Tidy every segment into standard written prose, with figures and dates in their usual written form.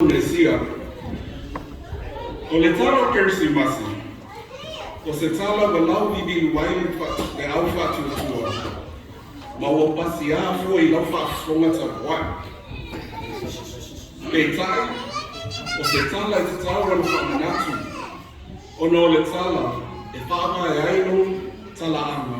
Mesia. O le tala o Kerisimasi, o se tala ua lauliliu ai le au faatuatua, ma ua pasiā fua i lau faafofoga tapuai. Peitai, o se tala e tatau ona faamanatu, ona o le tala e faavae ai lou talaaga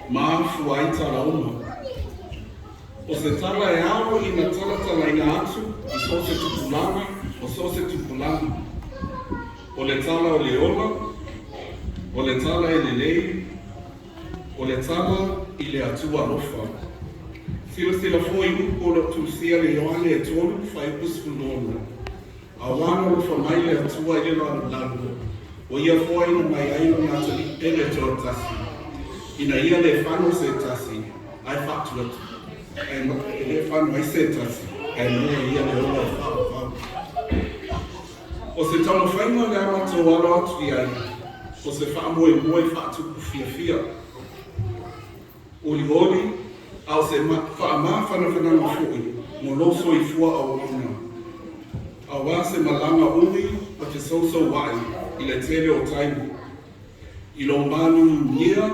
ma afua ai tala uma. O se tala e ao ina talatalaina atu i so o se tupulaga o so o se tupulaga. O le tala o le ola, o le tala e lelei, o le tala i le Atua alofa. Silasila foi i upu o lo o tusia le Ioane e 3, fuaiupu 16. Auā na alofa mai le Atua i le lalolalo, ua Ia foaiina mai ai Lona Atalii pele toatasi, ina ia le fano se tasi, ae ae le fano ai se tasi, ae maua e ia le ola e faavavau. O se taumafaiga o le a matou alo atu i ai, o se faamoemoe faatupu fiafia, olioli, a o se faamafanafanaga foi mo lou soifua auauna, auā se malaga umi ma fesousouaʻi i le tele o taimi, i lou māluhiluhia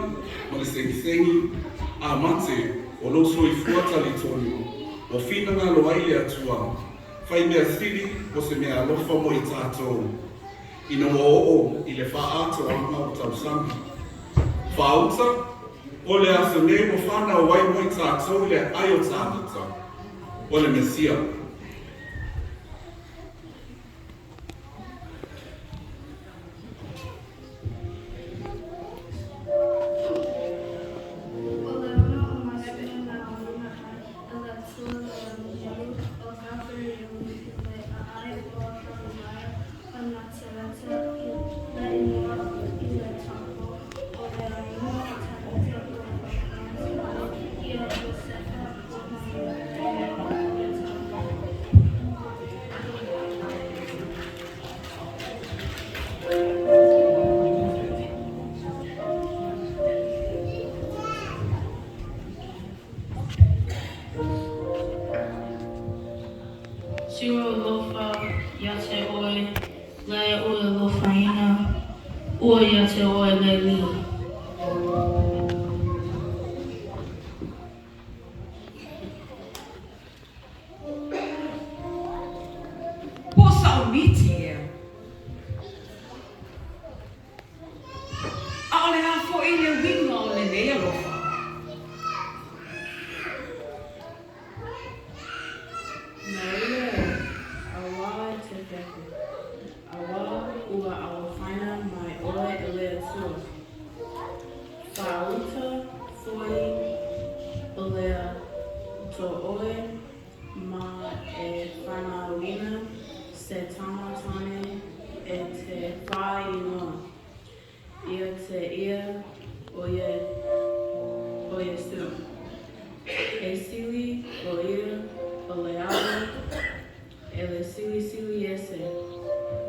ma le segisegi a mate o lou soifua talitonu ua finagalo ai le Atua fai mea sili o se mea alofa mo i tatou ina ua oo i le faaatoaga o tausaga. Faauta, o le aso nei ua fanau ai mo i tatou i le aai o Tāvita, o le Mesia. O le ono o masina na aoina ai e le Atua le alualu o Gaberiele i le ʻaʻai o Galilaia o Nasaleta i le inoa i le tapo o le ʻāina o Tāvita ua whakaatu ai iā Iosepa ma Maria le tapo. Sio alofa iā te ʻoe, le ua alofaina, ua iā te ʻoe le alii. Po o saʻo miti ea? ʻAʻole a foʻi le uiga o lenei alofa. Maria e, auā e te pepe, auā ua alofaina mai ʻoe e le Atua. Whāuta foi o lea to oe ma e whanauina se tama tane e te whāinoa ia te ia o ye o Iesu. E sili o ia o le alo e le silisili ese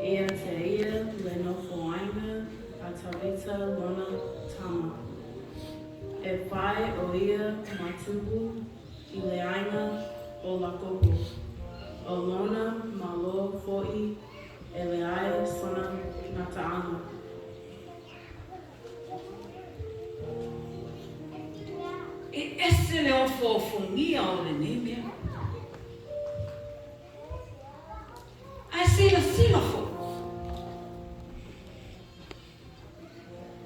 ia te ia le nofoaina a Tavita lona tama. E whai o ia matubu i le aina o Lakopo, o lona malo foʻi e leai sona mataʻaga. E ese le ofoofogia o lenei mea. Ae silasila foʻi.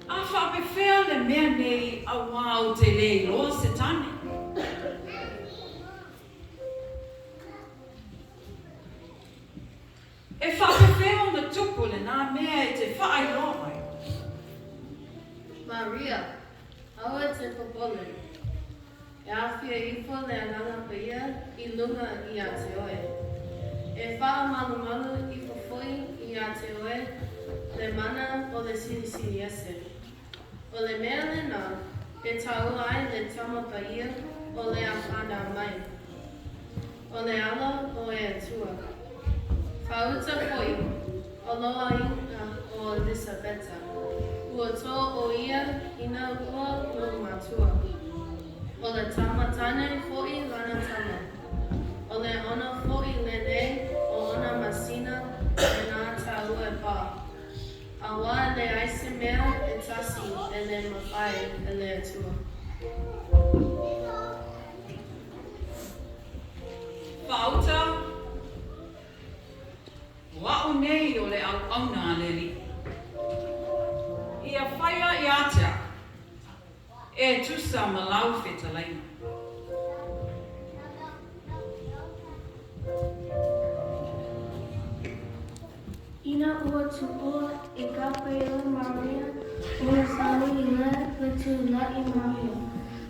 A faapefea le mea nei auā ou te le iloa se tane? E faapefea ona tupu lenā mea e te whaailoa mai? Maria, aua e te popole. E aafia ifo le Agaga Paia i luga iā te oe. E whaamalumalu ifo foi iā te oe le mana o le Silisili Ese. O le mea lenā e taua ai le Tama Paia o le a whanau mai. O le alo o e Atua. Whauta foi o lo aiga o Elisabeta, ua to o ia ina ua lou matua. O le tama tane foi lana tama. O le ono foi lenei o ona matua. mea e tasi e le mafai e le Atua. Faauta, O a'u nei o le auauna a le Alii. Ia faia ia te a'u e tusa ma lau fetalaiga. Ina ua tuua e Gabriela Maria ona sali i le fetuulaʻi Maria,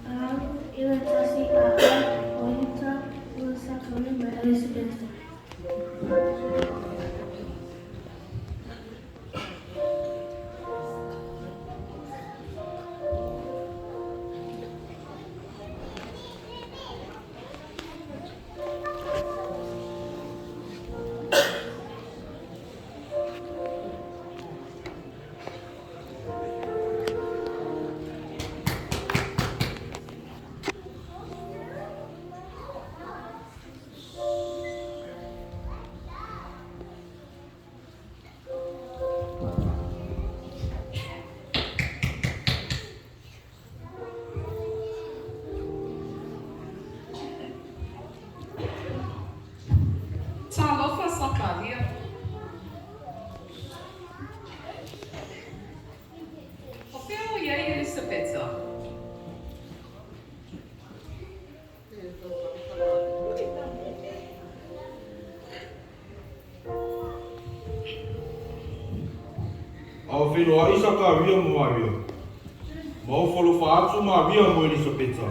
a alu i le tasi ʻaʻai o Iuta ua Sakaria ma Elisabeta. Talofa Sakaria. O fea o i ai Elisapeta? A ua feiloai Sakaria ma Maria, ma ofo alofa atu Maria mo Elisapeta.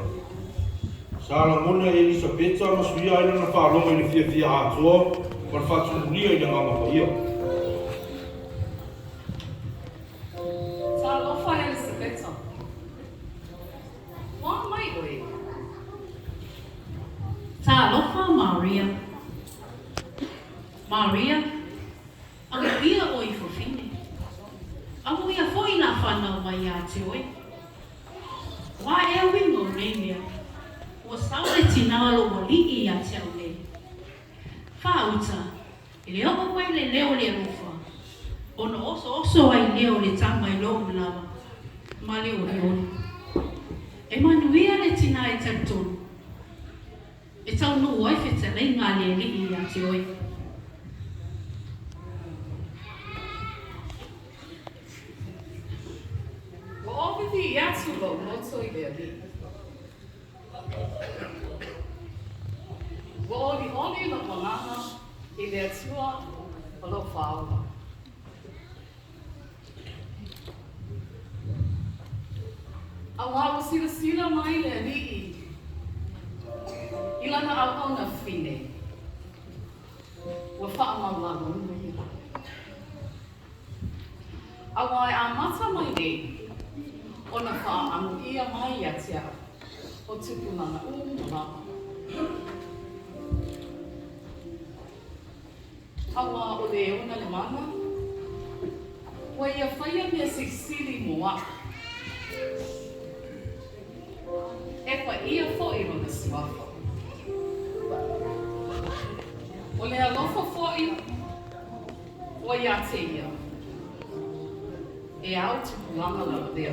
Sa lagona e Elisapeta ma suia ai lana faalogo i le fiafia atoa ma le faatumulia i le Agaga Paia. Talofa Elisapeta. Ua mai ʻoe. Talofa Maria. Maria, amuia ʻoe i fafine. Amuia foi nā whānau mai iā te oe. O a ea uiga o nei mea, ua sao le tinā o lou aliʻi iā te au nei. Whāuta, e le oo mai le leo le alofa, ona osooso ai lea o le tama i loʻu lawa ma le olioli. E manuia le tinā e talitonu, e taunuu ai fetalaiga a le Alii iā te oe. Ua ʻōwiwi atu lou loto i le Alii. Ua ʻoliʻoli lou agaga i le Atua o lou Fāola. Auā ua silasila mai le Alii i lana auauna fine, ua faamaualo uma ia. Auā e amata mai nei ona faaamu ʻia mai ia te a'u o tupulaga uma lava. Auā o le ona le mana, ua ia faia mea silisili mo a'u. E paia foʻi lona suafa. O le alofa foʻi Ua iā te ia, e ao tupulaga lava lea.